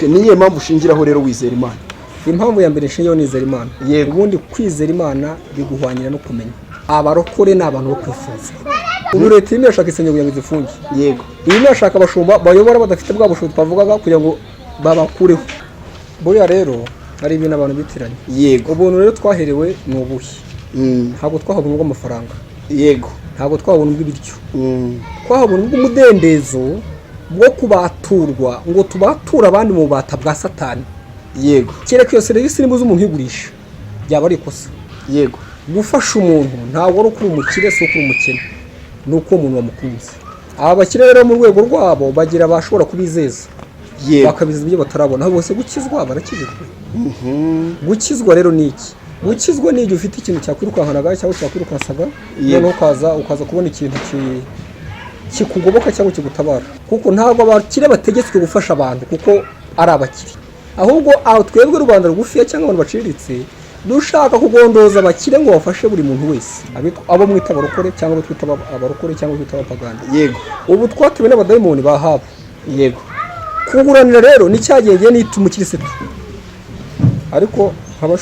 Okay, niyihe mpamvu ushingiraho rero wizera Imana? Impamvu ya mbere nshingiyeho nizera Imana, ubundi kwizera Imana biguhwanira no kumenya. Abarokore ni abantu bo kwifuzwa. Ubu leta irimo irashaka insengero kugira ngo izifunge. Irimo irashaka abashumba bayobora badafite bwa bushobozi twavugaga kugira ngo babakureho. Buriya rero hari ibintu abantu bitiranya. Ubuntu rero twaherewe ni ubuhe? Ntabwo twahawe ubuntu bw'amafaranga. Ntabwo twahawe ubuntu bw'ibiryo. Twahawe ubuntu bw'umudendezo bwo kubaturwa ngo tubature abandi mu bubata bwa Satani. Kereka iyo serivisi niba uzi umuntu uyigurisha, byaba ari ikosa. Gufasha umuntu ntabwo ari uko uri umukire, si uko uri umukene, ni uko uwo muntu wamukunze. Aba bakire rero mu rwego rwabo bagira abashobora kubizeza, bakabiza ibyo batarabona. Aho bose gukizwa barakijijwe. Gukizwa rero ni iki? Gukizwa ni igihe ufite ikintu cyakwirukankanaga cyangwa cyakwirukansaga, noneho ukaza kubona ikintu kikugoboka cyangwa kigutabara. Kuko ntabwo abakire bategetswe gufasha abantu kuko ari abakire, ahubwo aho twebwe rubanda rugufiya cyangwa abantu baciriritse dushaka kugondoza abakire ngo bafashe buri muntu wese, abo mwita abarokore cyangwa abo twita abarokore cyangwa twita abapagani. Ubu twatewe n'abadayimoni bahabu. Kuguranira rero ni cya gihe ngiye nita umukirisitu, ariko nkaba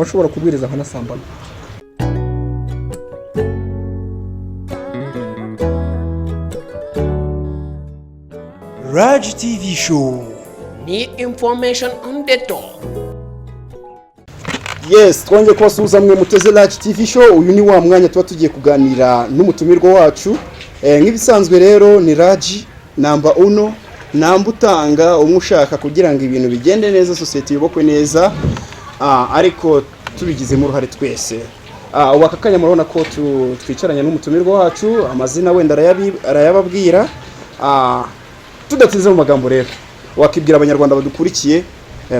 nshobora kubwiriza nkanasambana. Raj TV Show. Need information on the top. Yes, twongeye kubasuhuza mwe muteze Raj TV Show. Uyu ni wa mwanya tuba tugiye kuganira n'umutumirwa wacu. Nk'ibisanzwe rero ni Raj namba uno, namba utanga umwe ushaka kugira ngo ibintu bigende neza, sosiyete yubakwe neza, ariko tubigizemo uruhare twese. Ubu aka kanya murabona ko twicaranye n'umutumirwa wacu, amazina wenda arayababwira. Tudatinze mu magambo rero, wakibwira Abanyarwanda badukurikiye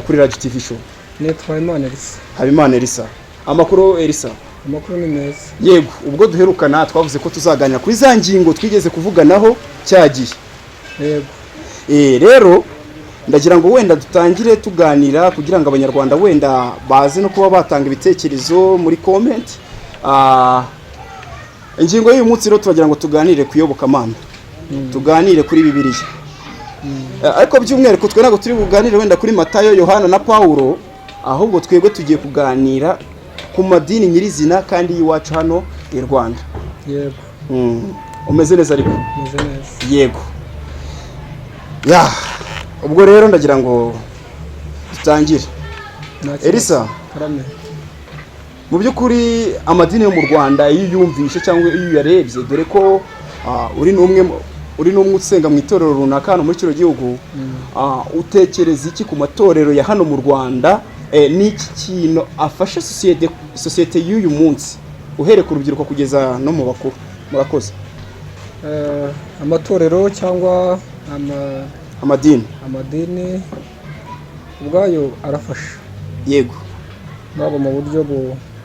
kuri Raj TV Show? Nitwa Imana Elisa. Habimana Elisa. Amakuru, Elisa? Amakuru ni meza. Yego, ubwo duherukana twavuze ko tuzaganira kuri za ngingo twigeze kuvuganaho cyagiye. Yego. Rero ndagira ngo wenda dutangire tuganira kugira ngo Abanyarwanda wenda baze no kuba batanga ibitekerezo muri comment. Ingingo y'uyu munsi rero turagira ngo tuganire ku iyobokamana, tuganire kuri Bibiliya. Ariko by'umwihariko twe ntabwo turi buganire wenda kuri Matayo, Yohana na Pawulo, ahubwo twebwe tugiye kuganira ku madini nyirizina kandi y'iwacu hano i Rwanda. Yego. Umeze neza ariko? Meze neza. Yego. Ya, ubwo rero ndagira ngo dutangire. Nta kibazo. Elisa, Karame. mu by'ukuri amadini yo mu Rwanda iyo uyumvishe cyangwa iyo uyarebye, dore ko uri n'umwe usenga mu itorero runaka hano muri kino gihugu, utekereza iki ku matorero ya hano mu Rwanda? Ni iki kintu afasha sosiyete y'uyu munsi, uhereye ku rubyiruko kugeza no mu bakuru? Murakoze. Amatorero cyangwa Amadini. Amadini ubwayo arafasha, baba mu buryo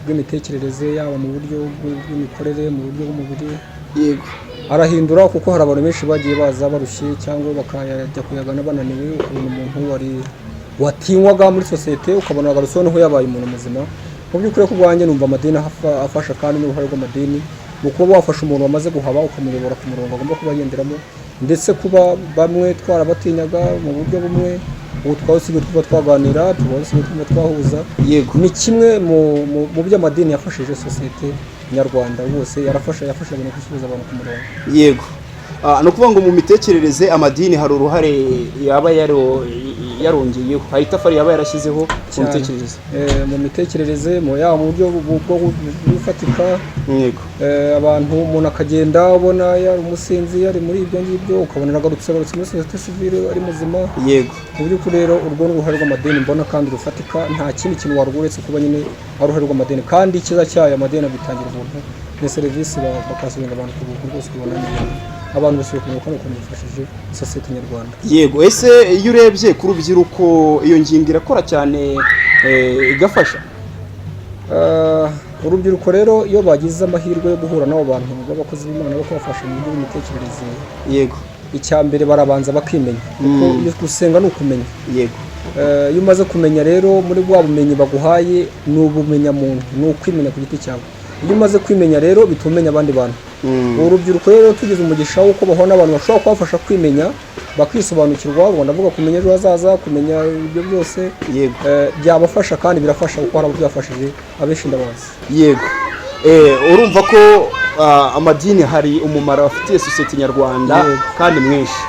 bw'imitekerereze, yaba mu buryo bw'imikorere, mu buryo bw'umubiri. Arahindura, kuko hari abantu benshi bagiye baza barushye cyangwa bakajya kuyagana bananiwe, ukabona umuntu wari watinywaga muri sosiyete, ukabona agarutse noneho yabaye umuntu muzima. Mu by'ukuri ku bwanjye numva amadini afasha, kandi n'uruhare rw'amadini mu kuba wafasha umuntu wamaze guhaba ukamuyobora ku murongo agomba kuba agenderamo, ndetse kuba bamwe twarabatinyaga mu buryo bumwe, ubu twaba dusigaye twumva twaganira, tuba dusigaye twumva twahuza. Ni kimwe mu byo amadini yafashije sosiyete nyarwanda rwose. Yarafasha, yafasha abantu gusubiza abantu ku murongo. Yego. Ni ukuvuga ngo mu mitekerereze amadini hari uruhare yaba yarongeyeho, hari itafari yaba yarashyizeho mu Cyane. mitekerereze. Mu mitekerereze, mu yaba mu buryo bufatika. Abantu umuntu akagenda ubona yari umusinzi, yari muri ibyo ngibyo, ukabona agarutse muri sosiyete sivile ari muzima. Mu by'ukuri rero urwo ni uruhare rw'amadini mbona kandi rufatika. Nta kindi kintu warwo uretse kuba nyine ari uruhare rw'amadini, kandi icyiza cyayo amadini abitangira ubuntu, ni serivisi bakasubiza abantu ku buntu rwose. Ubona ni ibintu abantu basubiye kumenya ko ukuntu bifashije sosiyete nyarwanda. Yego. Ese iyo urebye ku rubyiruko, iyo ngingo irakora cyane, igafasha? Urubyiruko rero iyo bagize amahirwe yo guhura n'abo bantu b'abakozi b'Imana bo kubafasha mu buryo bw'imitekerereze, icya mbere barabanza bakimenya, kuko iyo gusenga ni ukumenya. Iyo umaze kumenya rero, muri bwa bumenyi baguhaye ni ubumenyamuntu, ni ukwimenya ku giti cyawe. Iyo umaze kwimenya rero bituma umenya abandi bantu. Urubyiruko rero tugize umugisha w'uko bahura n'abantu bashobora kubafasha kwimenya. Bakisobanukirwa, ubwo ndavuga kumenya ejo hazaza, kumenya ibyo byose. Byabafasha kandi birafasha, kuko hari abo byafashije, abenshi ndabazi. Yego. Urumva ko amadini hari umumaro afitiye sosiyete nyarwanda kandi mwinshi.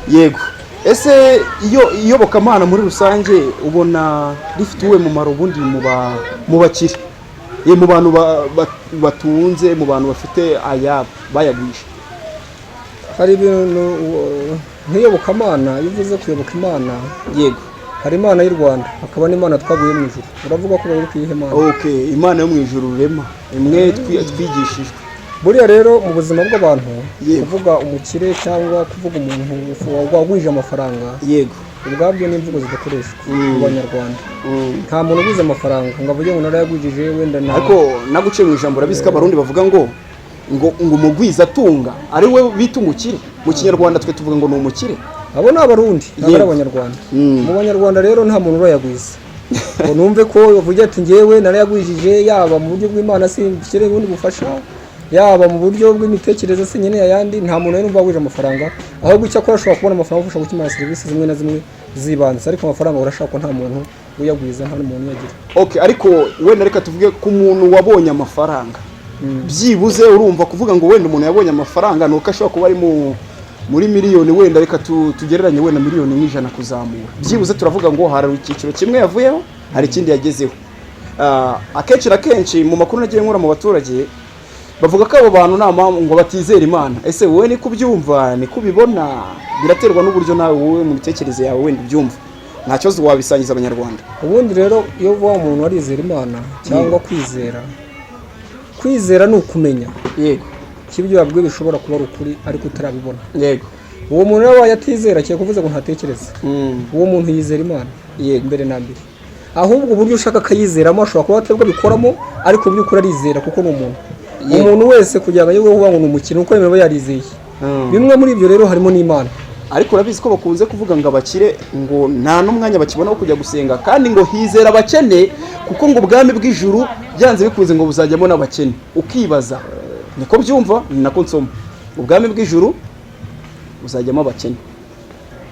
Yego. Ese iyo iyobokamana muri rusange ubona rifite uwuhe mumaro ubundi mu bakire? Mu bantu batunze, mu bantu bafite ayabo bayagwisha? Hari ibintu nk'iyobokamana. Iyo uvuze kuyoboka Imana, hari Imana y'u Rwanda, hakaba n'Imana twaguye mu ijuru. Uravuga ko bayoboka iyihe Mana? Okay, Imana yo mu ijuru rurema, imwe twigishijwe. Buriya rero mu buzima bw'abantu, kuvuga umukire cyangwa kuvuga umuntu wagwije amafaranga, ubwabyo ni imvugo zidakoreshwa mu Banyarwanda. Nta muntu uguze amafaranga ngo avuge ngo narayagwijije wenda na Ariko naguciye mu ijambo, urabizi ko Abarundi bavuga ngo umugwiza atunga ari we bita umukire. Mu Kinyarwanda twe tuvuga ngo ni umukire. Abo ni Abarundi, ntabwo ari Abanyarwanda. Mu Banyarwanda rero nta muntu urayagwiza ngo numve ko bavuge ati ngewe narayagwijije, yaba mu buryo bw'Imana sinkeneye ubundi bufasha, yaba mu buryo bw'imitekerereze sinkeneye ayandi. Nta muntu rero numva wagwije amafaranga. Ahubwo icyo akora, ashobora kubona amafaranga agufasha gukemura serivisi zimwe na zimwe z'ibanze, ariko amafaranga urashaka, nta muntu uyagwiza, nta n'umuntu uyagira. Okay, ariko wenda reka tuvuge ku muntu wabonye amafaranga byibuze. Urumva kuvuga ngo wenda umuntu yabonye amafaranga ni uko ashobora kuba ari muri miliyoni, wenda reka tugereranye wenda miliyoni nk'ijana kuzamura. Byibuze turavuga ngo hari icyiciro kimwe yavuyeho, hari ikindi yagezeho. Akenshi na kenshi mu makuru nagiye nkura mu baturage, bavuga ko abo bantu nta mpamvu ngo batizera Imana. Ese wowe niko ubyumva, niko ubibona? Biraterwa n'uburyo nawe wowe mu mitekerereze yawe wenda ubyumva. Nta kibazo, wabisangiza Abanyarwanda. Ubundi rero iyo uvuga umuntu arizera Imana cyangwa kwizera, kwizera ni ukumenya ko ibyo wabwiwe bishobora kuba ari ukuri ariko utarabibona. Uwo muntu rero abaye atizera, kiye kuvuze ngo ntatekereze. Uwo muntu yizera Imana mbere na mbere. Ahubwo uburyo ushaka akayizeramo ashobora kuba atabwo abikoramo, ariko mu by'ukuri arizera kuko ni umuntu. Umuntu wese kugira ngo ajye kuvuga ngo ni umukino, uko yemewe yarizeye. Bimwe muri ibyo rero harimo n'Imana. Ariko urabizi ko bakunze kuvuga ngo abakire ngo nta n'umwanya bakibona wo kujya gusenga, kandi ngo hizera abakene, kuko ngo ubwami bw'ijuru byanze bikunze ngo buzajyamo n'abakene. Ukibaza, niko byumva, ni nako nsoma, ubwami bw'ijuru buzajyamo abakene.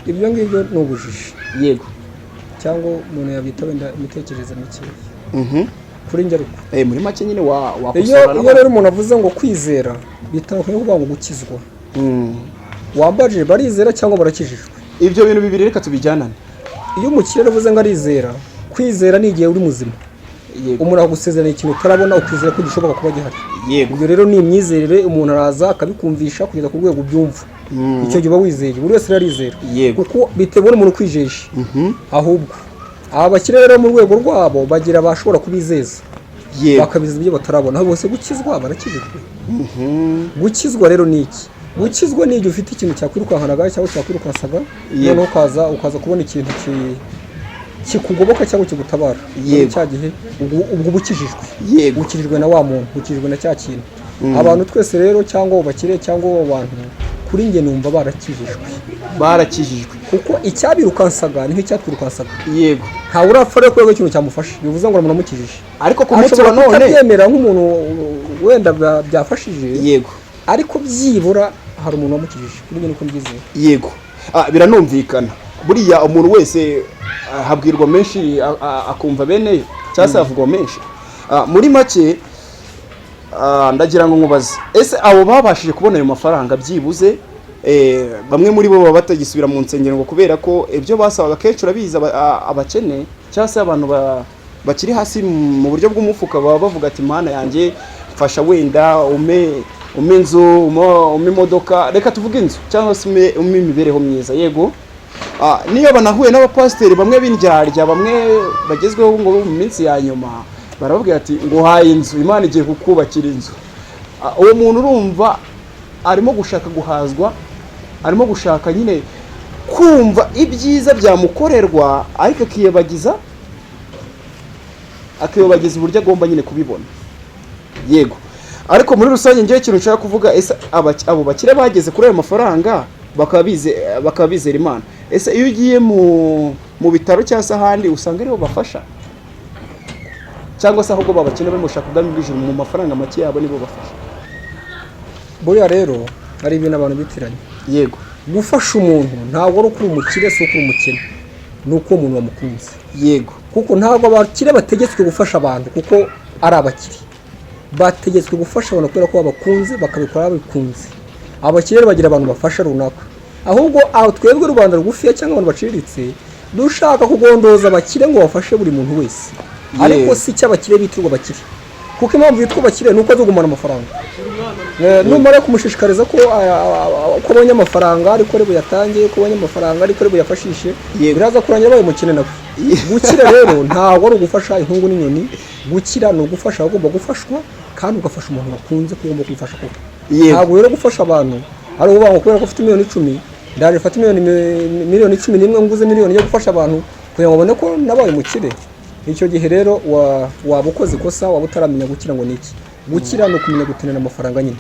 Ibyo ngibyo ni ubujiji cyangwa umuntu yabyita wenda imitekerereze mikeya kuri njye. Ariko Muri make nyine iyo wakosora iyo n'abantu. Rero umuntu avuze ngo kwizera bitandukanye no kuvuga ngo gukizwa. Wambajije barizera cyangwa barakijijwe. Ibyo bintu bibiri reka tubijyanane. Iyo umukire avuze ngo arizera, kwizera ni igihe uri muzima, umuntu akagusezeranya ikintu utarabona, ukizera ko gishoboka kuba gihari. Ibyo rero ni imyizerere. Umuntu araza akabikumvisha kugeza ku rwego ubyumva. Icyo gihe uba wizeye. Buri wese rero arizera kuko bitewe n'umuntu ukwijeje. Ahubwo aba bakire rero mu rwego rwabo bagira abashobora kubizeza, bakabiza ibyo batarabona. Aho bose gukizwa, barakijijwe. Gukizwa rero ni iki? Gukizwa ni igihe ufite ikintu cyakwirukankanaga cyangwa cyakwirukansaga, noneho ukaza kubona ikintu kikugoboka cyangwa kigutabara. Muri cya gihe ubwo uba ukijijwe. Ukijijwe na wa muntu, ukijijwe na cya kintu. Abantu twese rero, cyangwa abo bakire cyangwa abo bantu, kuri njye numva barakijijwe. Barakijijwe. Kuko icyabirukansaga ni nk'icyatwirukansaga. Ntawe urapfa rero kubera ko ikintu cyamufashe, bivuze ngo muramukijije. Ariko ku munsi wa Ashobora none kutabyemera nk'umuntu wenda byafashije, ariko byibura hari umuntu wamukijije. Kuri njye niko mbyizeye. Yego. Biranumvikana. Buriya umuntu wese habwirwa menshi akumva bene yo, cyangwa se havugwa menshi. Muri make ndagira ngo nkubaze: ese abo babashije kubona ayo mafaranga, byibuze bamwe muri bo baba batagisubira mu nsengero ngo kubera ko ibyo basabaga kenshi, urabizi, abakene cyangwa se abantu bakiri hasi mu buryo bw'umufuka baba bavuga ati: "Mana yanjye, mfasha, wenda ume inzu, ume imodoka, reka tuvuge inzu, cyangwa se ume imibereho myiza." Yego. Niyo banahuye n'abapasiteri bamwe b'indyarya, bamwe bagezweho ngo mu minsi ya nyuma, barababwira ati: "Nguhaye inzu, Imana igiye kukubakira inzu." Uwo muntu urumva arimo gushaka guhazwa, arimo gushaka nyine kumva ibyiza byamukorerwa, ariko akiyobagiza uburyo agomba nyine kubibona. Yego. Ariko muri rusange ngewe ikintu nshaka kuvuga: ese abo bakire bageze kuri ayo mafaranga bakaba bizera Imana, ese iyo ugiye mu bitaro cyangwa se ahandi usanga aribo bafasha, cyangwa se ahubwo babakene barimo gushaka ubwami bw'ijuru mu mafaranga make yabo nibo bafasha? Buriya rero hari ibintu abantu bitiranya. Gufasha umuntu ntabwo ari uko uri umukire, si uko uri umukene, ni uko uwo muntu wamukunze. Kuko ntabwo abakire bategetswe gufasha abantu kuko ari abakire, bategetswe gufasha abantu kubera ko babakunze, bakabikora babikunze. Abakire rero bagira abantu bafasha runaka, ahubwo aho twebwe rubanda rugufiya cyangwa abantu baciriritse dushaka kugondoza abakire ngo bafashe buri muntu wese, ariko si icyo abakire bitirwa abakire, kuko impamvu yitwa abakire ni uko azi kugumana amafaranga. Numara kumushishikariza ko ko abonye amafaranga ariko ari buyatange, ko abonye amafaranga ariko ari buyafashishe, biraza kurangira abaye umukene nawe. Gukira rero ntabwo ari ugufasha inkungu n'inyoni. Gukira ni ugufasha abagomba gufashwa, kandi ugafasha umuntu wakunze ko ugomba kumufasha koko. Ntabwo rero gufasha abantu ari ukuvuga ngo kubera ko ufite miliyoni 10, ndaje mfate miliyoni 11 nguze miliyoni yo gufasha abantu kugira ngo babone ko nabaye umukire. Icyo gihe rero waba ukoze ikosa, waba utaramenya gukira ngo ni iki. Gukira ni ukumenya gutinana amafaranga nyine.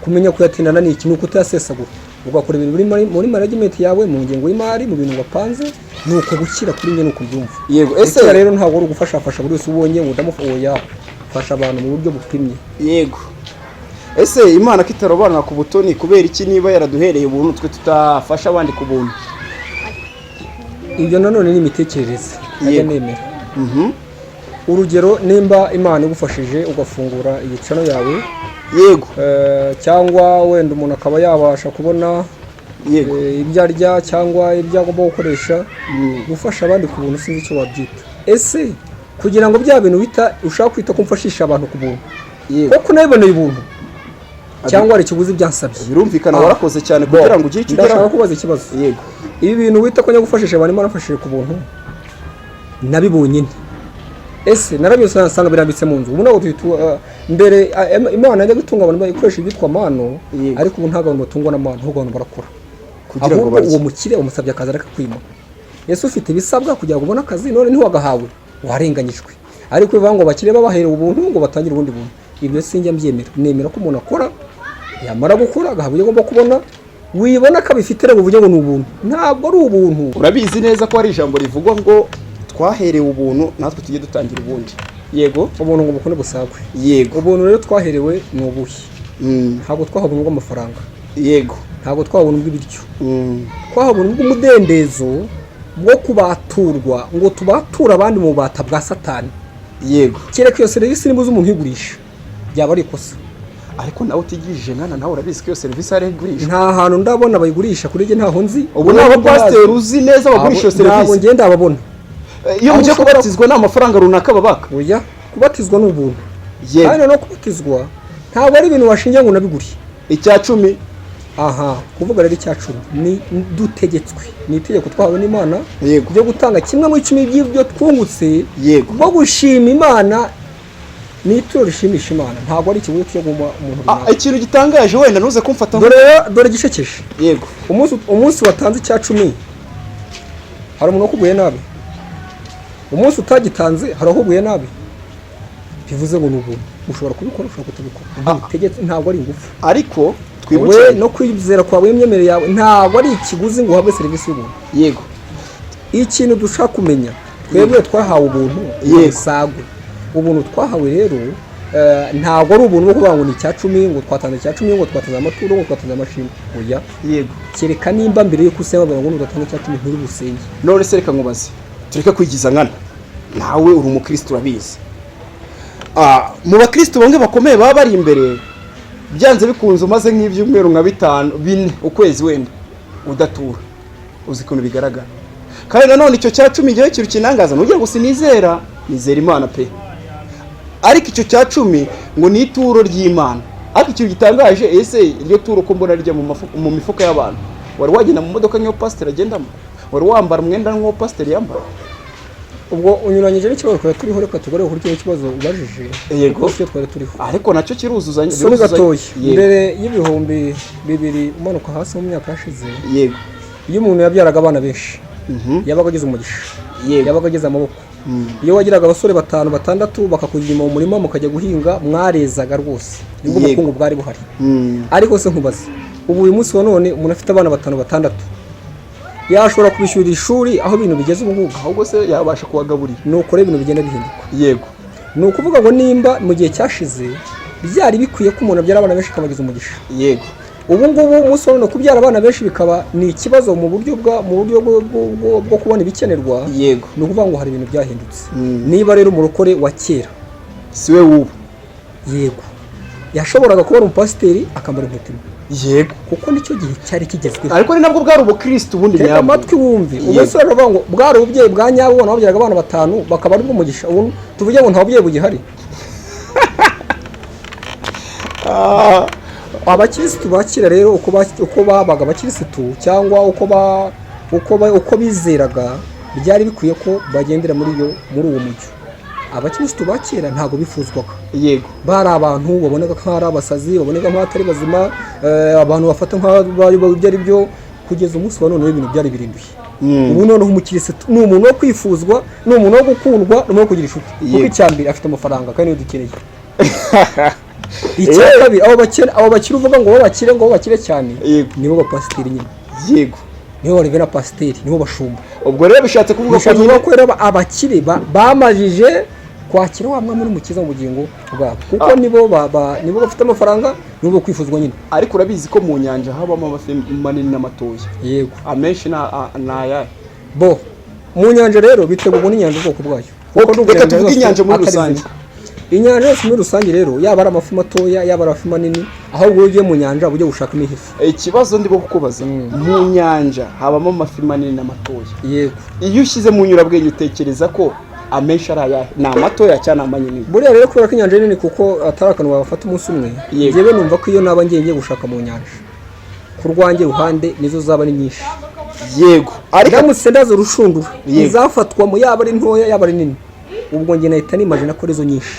Kumenya kuyatinana ni iki? Ni ukutayasesagura, ugakora ibintu biri muri management yawe, mu ngengo y'imari, mu bintu wapanze. Ni uko gukira kuri njye, ni uko mbyumva. Yego, ese Gukira rero ntabwo ari ugufashafasha buri wese ubonye ngo oya, fasha abantu mu buryo bupimye. Yego, ese Imana ko itarobanura ku butoni, kubera iki niba yaraduhereye ubuntu twe tutafasha abandi ku buntu? Ibyo nanone ni imitekerereze ntajya nemera. Urugero, nimba Imana igufashije ugafungura igicano yawe, cyangwa wenda umuntu akaba yabasha kubona ibyo arya cyangwa ibyo agomba gukoresha, gufasha abandi ku buntu sinzi icyo wabyita. Ese kugira ngo bya bintu bita ushaka kwita ko mfashisha abantu ku buntu, koko nabiboneye ubuntu cyangwa hari ikiguzi byansabye? Birumvikana, warakoze cyane kugira ngo ugire icyo Ndashaka ugeraho. kubaza ikibazo. Yego. Ibi bintu wita ko njya gufashisha abantu Imana mfashije ku buntu, nabibonye nte? Ese narabyose nsanga birambitse mu nzu? Ubu ntabwo tuhita mbere Imana yajya gutunga abantu ikoresha ibyitwa mano, ariko ubu ntabwo abantu batungwa na mano, ahubwo abantu barakora Kugira ngo ahubwo barye. Uwo mukire umusabye akazi arakakwima. Ese ufite ibisabwa kugira ngo ubone akazi, none ntiwagahawe, warenganyijwe? Ariko bivuga ngo abakire babaherewe ubuntu ngo batangire ubundi buntu, ibyo sinjya mbyemera. Nemera ko umuntu akora, yamara gukora agahabwa ibyo agomba kubona. Wibona ko abifite rero uvuge ngo ni ubuntu, ntabwo ari ubuntu. Urabizi neza ko hari ijambo rivugwa ngo twaherewe ubuntu, natwe tujye dutangira ubundi. Yego, ubuntu ngo bukunde busagwe. Ubuntu rero twaherewe ni ubuhe? Ntabwo twahawe ubuntu bw'amafaranga, ntabwo twahawe ubuntu bw'ibiryo, twahawe ubuntu bw'umudendezo bwo kubaturwa ngo tubature abandi mu bubata bwa Satani. Kereka iyo serivisi niba uzi umuntu uyigurisha, byaba ari ikosa. Ariko nawe utigirije nkana, nawe urabizi ko iyo serivisi ari igurishwa. Nta hantu ndabona bayigurisha, kuri njye ntaho nzi. Ubu ni abapasiteri uzi neza bagurisha iyo Ntabwo serivisi? ngenda ababona. Iyo Aho mugiye ushobora kubatizwa, nta mafaranga runaka babaka? Oya, kubatizwa ni ubuntu. Kandi no kubatizwa ntabwo ari ibintu washingiye ngo unabigure. Icya cumi? Aha kuvuga rero icya cumi ni dutegetswe, ni itegeko twahawe n'Imana ryo gutanga 1/10 by'ibyo twungutse bwo gushima Imana. Ni ituro rishimisha Imana, ntabwo ari ikibuye cyo guha umuntu runaka. Ikintu gitangaje, wenda ntuze kumfata. Dore rero, dore igishekeje. Umunsi watanze icya cumi hari umuntu wakuguye nabi, umunsi utagitanze hari uwakuguye nabi. Bivuze ngo ni ubuntu, ushobora kubikora, ushobora kutabikora. Ntibitegetse, ntabwo ari ingufu. Ariko We twibukiranye no kwizera kwawe, imyemerere yawe, ntabwo ari ikiguzi ngo uhabwe serivisi y'ubuntu. Ikintu dushaka kumenya, twebwe twahawe ubuntu busagwe. Ubuntu twahawe rero ntabwo ari ubuntu bwo kuvuga ngo ni icya cumi, ngo twatanze icya cumi, ngo twatanze amaturo, ngo twatanze amashimwe. Oya. Kereka nimba mbere y'uko usenga bavuga ngo nudatanga icya cumi nturi busenge. None se reka nkubaze, tureke kwigiza nkana, nawe uri umukristo urabizi. Mu bakristo bamwe bakomeye baba bari imbere, byanze bikunze umaze nk'ibyumweru nka bitanu, bine, ukwezi wenda udatura, uzi ukuntu bigaragara. Kandi nanone icyo cya cumi igihe kintu kinangaza, ntugira ngo sinizera, nizera Imana pe, ariko icyo cya cumi ngo ni ituro ry'Imana. Ariko ikintu gitangaje, ese iryo turo ko mbona rijya mu mifuka y'abantu, wari wagenda mu modoka nk'iyo pasiteri agendamo? Wari wambara umwenda nk'uwo pasiteri yambara? Ubwo unyuranyije n'ikibazo twari turiho. Reka tugaruke kuri kino kibazo ubajije, kuko sicyo twari turiho. Ariko nacyo kiruzuzanya. Somo Biruzuzanya. gatoya. Mbere y'2000 umanuka hasi mu myaka yashize, iyo umuntu yabyaraga abana benshi, yabaga agize umugisha, yabaga agize amaboko. Iyo wagiraga abasore batanu, batandatu, bakakujya inyuma mu murima mukajya guhinga, mwarezaga rwose, nibwo ubukungu bwari buhari. Ariko se nkubaze, ubu uyu munsi wa none umuntu afite abana batanu, batandatu, yashobora kubishyurira ishuri aho ibintu bigeze ubu ngubu? Ahubwo se yabasha kubagaburira? Ni uko rero ibintu bigenda bihinduka. Ni ukuvuga ngo nimba mu gihe cyashize byari bikwiye ko umuntu abyara abana benshi akabagiza umugisha, Ubu ngubu umunsi wa none kubyara abana benshi bikaba ni ikibazo mu buryo bwo kubona ibikenerwa. Ni ukuvuga ngo hari ibintu byahindutse. Niba rero umurokore wa kera Si we w'ubu. Yego, yashoboraga kubona umupasiteri akambara inkweto imwe, kuko nicyo gihe cyari kigezweho. Ariko ni nabwo bwari ubukristo ubundi Tega nyabwo. amatwi wumve. Umunsi baravuga ngo bwari ububyeyi bwa nyabwo, nabo babyaraga abana batanu bakaba ari bw'umugisha. Ubu tuvuge ngo nta bubyeyi bugihari? Abakirisitu ba kera rero, uko babaga abakirisitu cyangwa uko bizeraga, byari bikwiye ko bagendera muri uwo mujyo. Abakirisitu ba kera ntabwo bifuzwaga. Bari abantu baboneka nk'aho ari abasazi, baboneka nk'aho atari bazima, abantu bafata nk'aho ibyo ari byo. Kugeza umunsi wa none ibintu byari birinduye. Ubu noneho umukirisitu ni umuntu wo kwifuzwa, ni umuntu wo gukundwa, ni umuntu wo kugira inshuti, kuko icya mbere afite amafaranga kandi niyo dukeneye. Icya kabiri, abo bakire uvuga ngo bo bakire cyane, nibo bapasiteri nyine, nibo barevera pasiteri, nibo bashumba. Ubwo rero bishatse kuvuga ko Bishatse nyine kuvuga ko rero abakire bamajije kwakira wa mwami n'umukiza mu bugingo bwabo, kuko nibo bafite amafaranga, nibo bo kwifuzwa nyine. Ariko urabizi ko mu nyanja habamo amafi manini n'amatoya? Yego. Amenshi ni ayahe? Bo mu nyanja rero bitegurwa n'inyanja ubwoko bwayo, kuko Ok, n'ubwo reka inyanja tuvuge yose inyanja muri atari rusange. zimwe. Inyanja yose muri rusange rero, yaba ari amafi matoya, yaba ari amafi manini, ahubwo iyo ugiye mu nyanja uba ugiye gushakamo ifi. Ikibazo ndimo kukubaza, mu nyanja habamo amafi manini n'amatoya. Yego. Iyo ushyize mu nyurabwenge, utekereza ko amenshi ari ayahe? Ni amatoya cyangwa ni amanini? Buriya rero kubera ko inyanja nini, kuko atari akantu wafata umunsi umwe, njyewe numva ko iyo naba ngiye gushaka mu nyanja, ku rwanjye ruhande nizo zaba ari nyinshi. Yego, ariko Ndamutse ndaza urushundura, izafatwamo yaba ari ntoya yaba ari nini, ubwo njye nahita nimajina ko arizo nyinshi.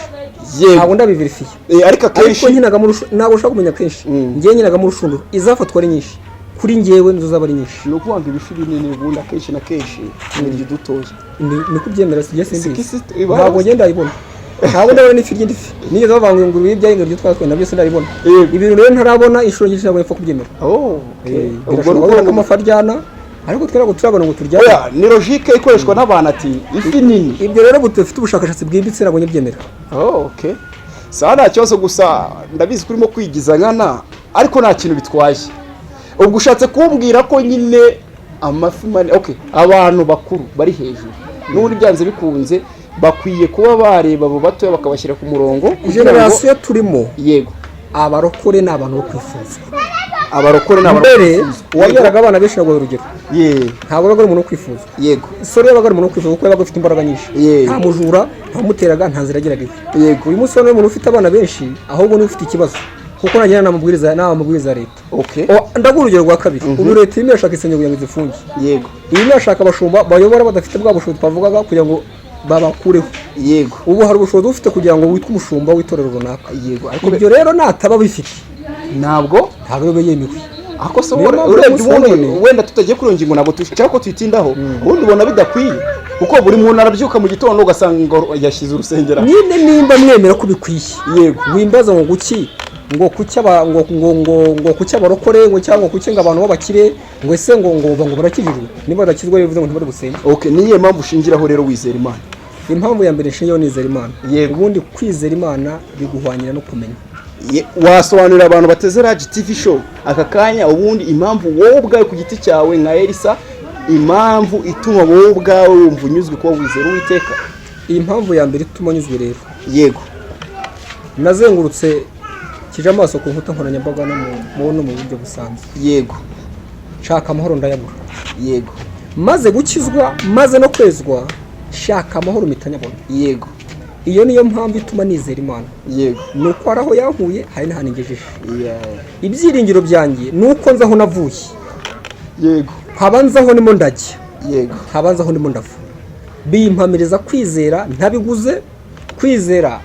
Ntabwo ndabiverifiye. Ariko Ariko akenshi nkinagamo ntabwo ushobora kumenya kenshi. Ngewe nkinagamo urushundura, izafatwa ari nyinshi, kuri njyewe nizo zaba ari nyinshi. Ni ukuvuga ngo ibifi binini ubundi akenshi na kenshi ni udutoya. Ni kubyemera sijye simbizi. Si ko isi ibaho? Ntabwo ngenda ndayibona, ntabwo ndabona n'ifi ry'indi fi nigeze bavanga ngo ingurube y'ibyaye ingurube twatwaye, nabyo sindabibona. Ibintu rero ntarabona inshuro nyinshi ntabwo mpfa kubyemera. Oh, okay. Ubwo Birashoboka ni ukuvuga ko amafi aryana, ariko twe ntabwo turabona ngo turyane. Oya, ni logique ikoreshwa n'abantu ati ifi nini. Ibyo rero budafite ubushakashatsi bwimbitse ntabwo nyabyemera. Oh, okay. Sawa, nta kibazo. Gusa ndabizi ko urimo kwigiza nkana, ariko nta kintu bitwaye. Ubwo ushatse kumbwira ko nyine amafi manini, okay, abantu bakuru bari hejuru n'ubundi byanze bikunze bakwiye kuba bareba abo batoya bakabashyira ku murongo kugira ngo Génération turimo, abarokore ni abantu bo kwifuzwa. Abarokore ni Mbere abarokore. uwabyaraga abana benshi, ntabwo urugero, ntabwo yabaga ari umuntu wo kwifuzwa. Sore yabaga ari umuntu wo kwifuzwa kuko yabaga afite imbaraga nyinshi. Nta mujura, nta muteraga, nta nzira yageraga iwe. Uyu munsi wa none umuntu ufite abana benshi ahubwo niwe ufite ikibazo, kuko nagira n'amabwiriza ya leta. Oh, ndaguha urugero rwa kabiri. Ubu leta irimo irashaka insengero kugira ngo izifunge. Irimo irashaka abashumba bayobora badafite bwa bushobozi twavugaga kugira ngo babakureho. Ubu hari ubushobozi ufite kugira ngo witwe umushumba w'itorero runaka. Yego, ariko Ibyo rero nataba bifite, ntabwo ntabwo biba yemewe. Ako se Niyo mpamvu urebye umunsi wa ubundi wenda tutagiye kuri iyo ngingo, ntabwo dushaka ko tuyitindaho, ubundi ubona bidakwiye, kuko buri muntu arabyuka mu gitondo ugasanga ngo yashyize urusengero aho. Nyine nimba mwemera ko bikwiye, wimbaza ngo guki, ngo kuki aba ngo ngo ngo ngo kuki abarokore, ngo cyangwa kuki ngo abantu b'abakire, ngo ese ngo barakijijwe? Niba badakizwa bivuze ngo ntibari busenge. Okay, niyo mpamvu ushingiraho rero wizera Imana? Impamvu ya mbere nshingiyeho nizera Imana, ubundi kwizera Imana biguhwanira no kumenya. Wasobanurira abantu bateze Raji TV Show aka kanya ubundi impamvu wowe ubwawe ku giti cyawe nka Elisa, impamvu ituma wowe ubwawe wumva unyuzwe kuba wizera Uwiteka? Iyi mpamvu ya mbere ituma nyuzwe rero, nazengurutse kije amaso ku nkuta nkoranyambaga no mu buryo busanzwe, nshaka amahoro ndayabura. Maze gukizwa, maze no kwezwa, shaka amahoro mpita nyabona. Iyo niyo mpamvu ituma nizera Imana. Ni uko hari aho yankuye, hari n'ahantu ingejeje. Ibyiringiro byanjye ni uko nzi aho navuye, nkaba nzi aho ndimo ndajya, nkaba nzi aho ndimo ndava. Bimpamiriza kwizera ntabiguze, kwizera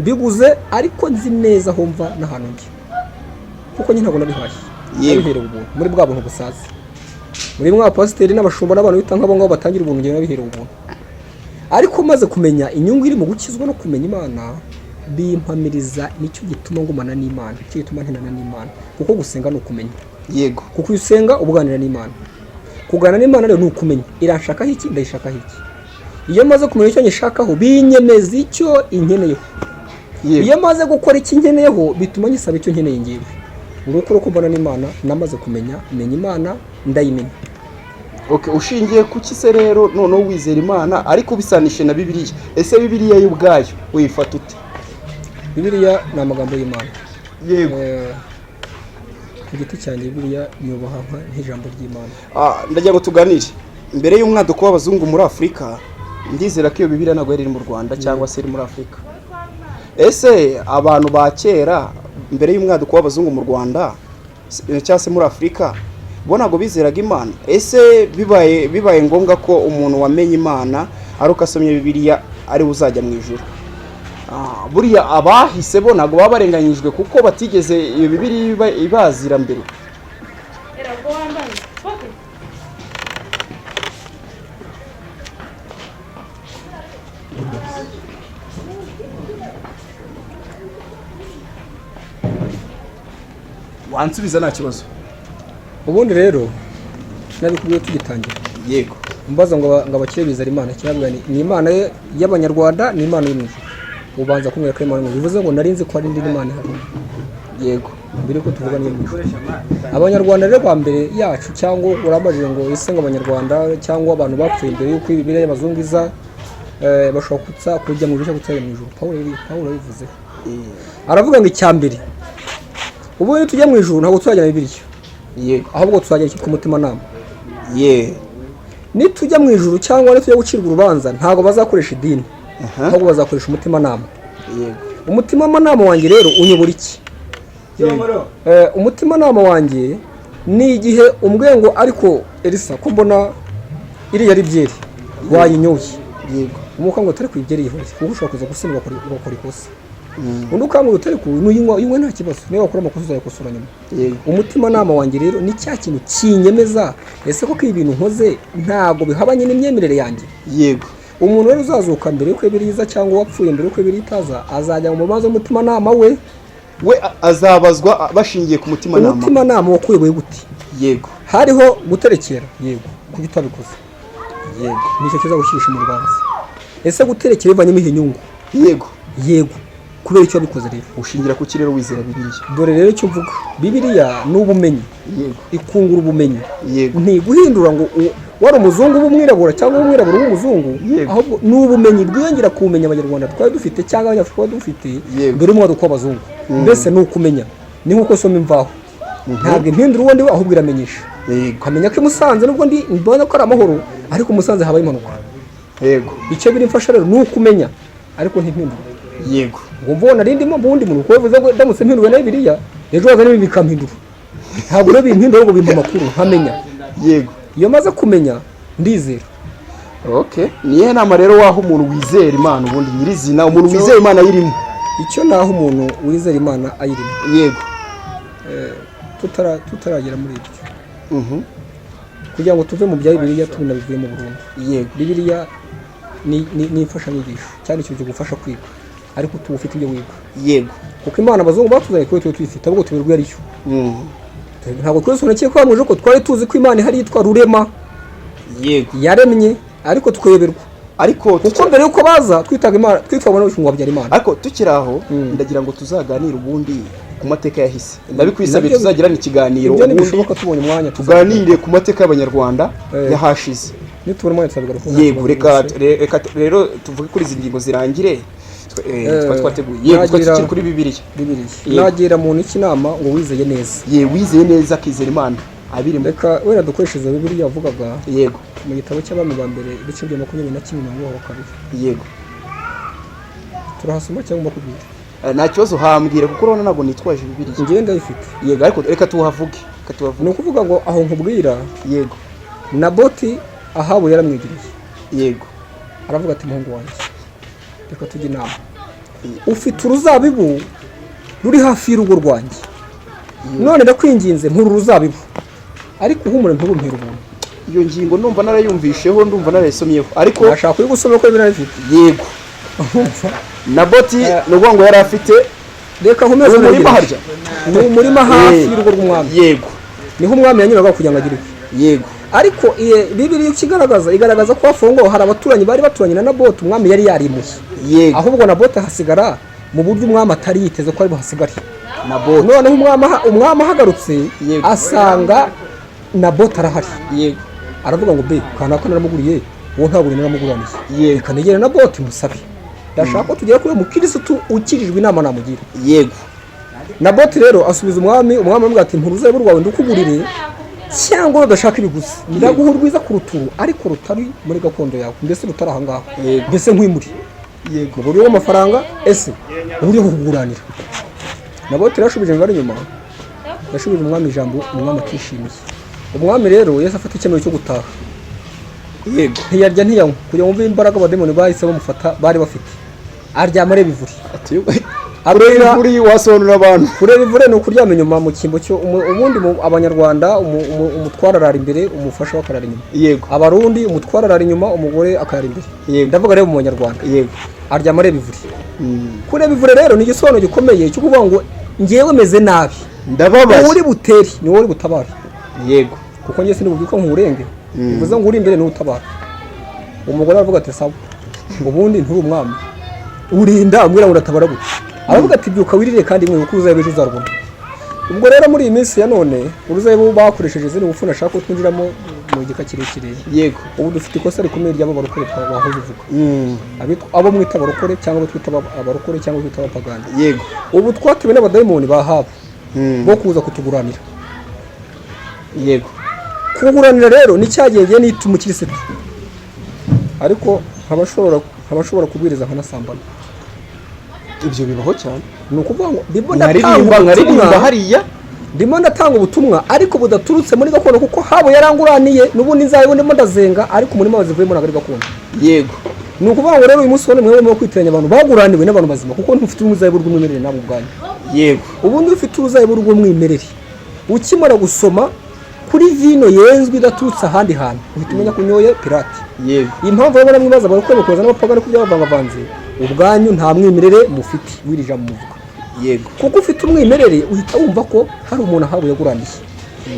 mbiguze, ariko nzi neza aho mva n'ahantu njya, kuko nyine ntabwo nabihashye. Nabiherewe ubuntu muri bwa buntu busaza, muri mwa pasiteri n'abashumba n'abantu bita nk'abo ngabo batangira ubuntu. Njyewe nabiherewe ubuntu, ariko maze kumenya inyungu iri mu gukizwa no kumenya Imana, bimpamiriza. Nicyo gituma ngumana n'Imana, nicyo gituma ntenana n'Imana, kuko gusenga ni ukumenya. Kuko iyo usenga uba uganira n'Imana. Kuganira n'Imana rero ni ukumenya iranshakaho iki, ndayishakaho iki. Iyo maze kumenya icyo nyishakaho, binyemeza icyo inkeneyeho. Iyo maze gukora icyo nkeneyeho, bituma nyisaba icyo nkeneye ngewe. Nguko uko mbona n'Imana. Namaze kumenya, menya Imana, ndayimenya. Okay, ushingiye ku ki se rero noneho wizera Imana ariko ubisanishe na Bibiliya? Ese Bibiliya yo ubwayo uyifata ute? Bibiliya ni amagambo y'Imana. Yego. Ku giti cyanjye, Bibiliya nyubaha nk'ijambo ry'Imana. Ndagira ngo tuganire mbere y'umwaduko w'abazungu muri Afurika. Ndizera ko iyo Bibiliya ntabwo yari iri mu Rwanda cyangwa se iri muri Afurika. Ese abantu ba kera mbere y'umwaduko w'abazungu mu Rwanda cyangwa se muri Afurika, bo ntabwo bizeraga Imana? Ese bibaye ngombwa ko umuntu wamenye Imana ari uko asomye Bibiliya ari we uzajya mu ijuru? Buriya abahise bo ntabwo baba barenganyijwe kuko batigeze iyo Bibiliya ibazira mbere? Wansubiza nta kibazo. Ubundi rero nabikubwiye tugitangira. Yego. Mbaza ngo abakire bizera Imana, kirabwira ni Imana y'Abanyarwanda, ni Imana yo mu ijuru. Ubanza kumbwira ko Imana yo mu ijuru, bivuze ngo nari nzi ko hari indi Imana ihari. Yego. Mbere yuko tuvuga niyo mu ijuru. Abanyarwanda rero ba mbere yacu, cyangwa urambajije ngo ese ngo Abanyarwanda cyangwa abantu bapfuye mbere yuko Bibiliya y'abazungu iza, bashobora kutsa kujya mu ijuru cyangwa kutajya mu ijuru? Pawulo yabivuzeho, aravuga ngo icya mbere, ubu nitujya mu ijuru ntabwo tuzajya na Bibiliya. Yego. Ahubwo tuzajya icyitwa umutimanama. Nitujya mu ijuru cyangwa nitujya gucirwa urubanza, ntabwo bazakoresha idini, ahubwo bazakoresha umutimanama. Yego. Umutimanama wanjye rero unyobora iki? Umutimanama wanjye ni igihe umbwiye ngo ariko Elisa, ko mbona iriya ari byeri wayinyoye? Yego. Umwuka ngo utari kuyibyeri yihuse, kuko ushobora kuza gusinda ugakora ikosa. Undi ukambwira utari kuyinywa, uyinywe nta kibazo, niba wakora amakosa uzayakosora nyuma. Yego. Umutimanama wanjye rero ni cya kintu kinyemeza ese koko ibi bintu nkoze ntabwo bihabanye n'imyemerere yanjye? Yego. Umuntu rero uzazuka mbere y'uko Bibiliya iza, cyangwa uwapfuye mbere y'uko Bibiliya itaza, azajya mu rubanza w'umutimanama we. We azabazwa bashingiye ku mutimanama. Umutimanama wakuyoboye gute? Yego. Hariho guterekera, yego, kuko utabikoze. Yego. Nicyo kizagushyirisha mu rubanza. Ese guterekera bivanyemo ihe nyungu? Yego. Yego. Kubera icyo wabikoze rero. Ushingira ku kirere wizera Bibiliya? Dore rero icyo mvuga, Bibiliya ni ubumenyi. Yego. Ikungura ubumenyi. Yego. Ntiguhindura ngo wari umuzungu w'umwirabura cyangwa umwirabura w'umuzungu. Yego. Ahubwo ni ubumenyi bwiyongera ku bumenyi Abanyarwanda twari dufite cyangwa Abanyafurika twari dufite Yego. mbere y'umwaduko w'abazungu. Mbese ni ukumenya, ni nk'uko usoma imvaho, ntabwo impindura uwo ndi we, ahubwo iramenyesha. Yego. Ukamenya ko i Musanze, nubwo ndi mbona ko ari amahoro, ariko Musanze habaye impanuka. Yego. Icyo biri mfasha rero ni ukumenya, ariko ntimpindura. Yego. Ngo mbona ari ndimo mbundi muntu, kuko bivuze ngo ndamutse mpinduwe na Bibiliya ejo haza n'ibi bikampindura. Ntabwo rero bimpindura, ahubwo bimpa amakuru nkamenya. Yego. Iyo maze kumenya ndizera. Okay, niyo nama rero waho umuntu wizera Imana ubundi nyirizina, umuntu wizera Imana ayirimo? Icyo naho umuntu wizera Imana ayirimo. Yego. Tutaragera muri ibyo, kugira ngo tuve mu bya Bibiliya tunabivuye mu burundu. Yego. Bibiliya ni imfashanyigisho cyane, ikintu kigufasha kwiga, ariko tuba ufite ibyo wiga. Yego. Kuko Imana abazungu batuzanye kuri twe tuyifite, ahubwo tuberwa ariyo. Ntabwo twese unakeye ko ko twari tuzi ko Imana ihari yitwa Rurema. Yego. Yaremye, ariko tukayoberwa. Ariko kuko mbere yuko baza twitaga Imana, twitwaga n'abashumba babyara Imana. Ariko tukiri aho, ndagira ngo tuzaganire ubundi ku mateka yahise. Ndabikwisabiye, tuzagirana ikiganiro Ibyo ubundi ntibishoboka, tubonye umwanya tuganire ku mateka y'Abanyarwanda yahashize. Nitubona umwanya tuzabigarukaho. Yego, reka rero tuvuge kuri izi ngingo zirangire twa twateguye. Yego, twa tukiri kuri Bibiliya. Bibiliya. Yego. Nagira muntu iki inama ngo wizeye neza? Ye, wizeye neza akizera Imana abirimo. Reka wenda dukoreshe izo Bibiliya yavugaga. Yego. Mu gitabo cy'Abami ba mbere, ibice bya 21 umurongo wa 2. Yego. Turahasoma cyangwa mbakubwira? Nta kibazo, hambwira, kuko urabona ntabwo nitwaje Bibiliya. Njyewe ndayifite. Yego, ariko reka tuhavuge, reka tuhavuge. Ni ukuvuga ngo aho nkubwira. Yego. Naboti, Ahabu yaramwigiriye. Yego. Aravuga ati muhungu wanjye, reka tujye inama, ufite uruzabibu ruri hafi y'urugo rwanjye, none ndakwinginze mpura uruzabibu, ariko uhumure nturumpere ubuntu. Iyo ngingo ndumva narayumvisheho, ndumva narayisomyeho, ariko nashaka kuyigusoma ko birayifite. Yego. Naboti ni ukuvuga ngo yari afite Reka nkomeze. Ni umurima harya? Ni umurima hafi y'urugo rw'umwami. Yego. Niho umwami yanyuraga kugira ngo agire iwe. Yego. Ariko Bibiliya icyo igaragaza, igaragaza ko hafi aho ngaho hari abaturanyi bari baturanye na Naboti, umwami yari yarimuye. Yego. Ahubwo Naboti ahasigara mu buryo umwami atari yiteze ko ari buhasigare. Naboti. Noneho umwami ahagarutse, asanga Naboti arahari. Aravuga ngo: "Be kanaka naramuguriye, uwo ntabwo naramuguraniye. Reka negere Naboti musabe. Ndashaka ko tugera kuri uwo mukirisitu ukirijwe, inama namugira." Naboti rero asubiza umwami, umwami aramubwira ati: "Mpa uruzabibu rwawe ndukugurire, cyangwa udashaka ibiguzi ndaguha urwiza kuruta uru, ariko rutari muri gakondo yawe, mbese rutari aha ngaha, mbese nkwimuri mu buryo bw'amafaranga, ese uburyo bwo kuguranira." Naboti rero yashubije imibare inyuma, yashubije umwami ijambo umwami atishimiye. Umwami rero yahise afata icyemezo cyo gutaha. Ntiyarya, ntiyanywa, kugira ngo wumve imbaraga abademoni bahise bamufata bari bafite. Aryama areba ivuri. Ati kureba ivuri wasobanurira abantu. Kureba ivure ni ukuryama inyuma mu cyimbo cyo ubundi mu Abanyarwanda umutware arara imbere, umufasha we akarara inyuma. Abarundi umutware arara inyuma, umugore akarara imbere. Ndavuga rero mu Banyarwanda. Aryama areba ivure. Kureba ivure rero ni igisobanuro gikomeye cyo kuvuga ngo ngewe meze nabi, Ndababaye. Uri butere ni wowe uri butabare, kuko njye sinibubyuka nkurenge. Bivuze ngo uri imbere niwe utabara. Umugore aravuga ati: "Sawa." Ngo ubundi nturi umwami, urinda ambwira ngo uratabara gute? Aravuga ati: "Byuka wirire kandi mwe, kuko uzaba ejo uzarubona." Ubwo rero muri iyi minsi ya none uruzabibu bakoresheje izindi ngufu nashaka ko twinjiramo mu gika kirekire. Ubu dufite ikosa rikomeye ry'abo barokore bahoze uvuga, abo mwita abarokore cyangwa abo twita abarokore cyangwa twita abapagani. Ubu twatewe n'abadayimoni bahabu bo kuza kutuguranira. Kuguranira rero ni cya gihe ngiye nita umukirisitu, ariko nkaba nshobora kubwiriza nkanasambana. Ibyo bibaho cyane. Ni ukuvuga ngo ndimo ndatanga Nkaririmba, nkaririmba ubutumwa, hariya. ndimo ndatanga ubutumwa ariko budaturutse muri gakondo, kuko habo yaranguraniye n'ubundi nzabibu ndimo ndazenga, ariko umurima wazivuyemo ntabwo ari gakondo. Ni ukuvuga ngo rero uyu munsi wa none mwe kwitiranya abantu baguraniwe n'abantu bazima, kuko ntufite uruzabibu rw'umwimerere nawe ubwanyu. Ubundi ufite uruzabibu rw'umwimerere, ukimara gusoma kuri vino yenzwe idaturutse ahandi hantu, uhita umenya ko unyoye pirate. Impamvu rero mwibaza abarokore bakoza n'abapagani ko byabavangavanze, ubwanyu nta mwimerere mufite w'iri jambo muvuga. Kuko ufite umwimerere uhita wumva ko hari umuntu ahawe yaguraniye.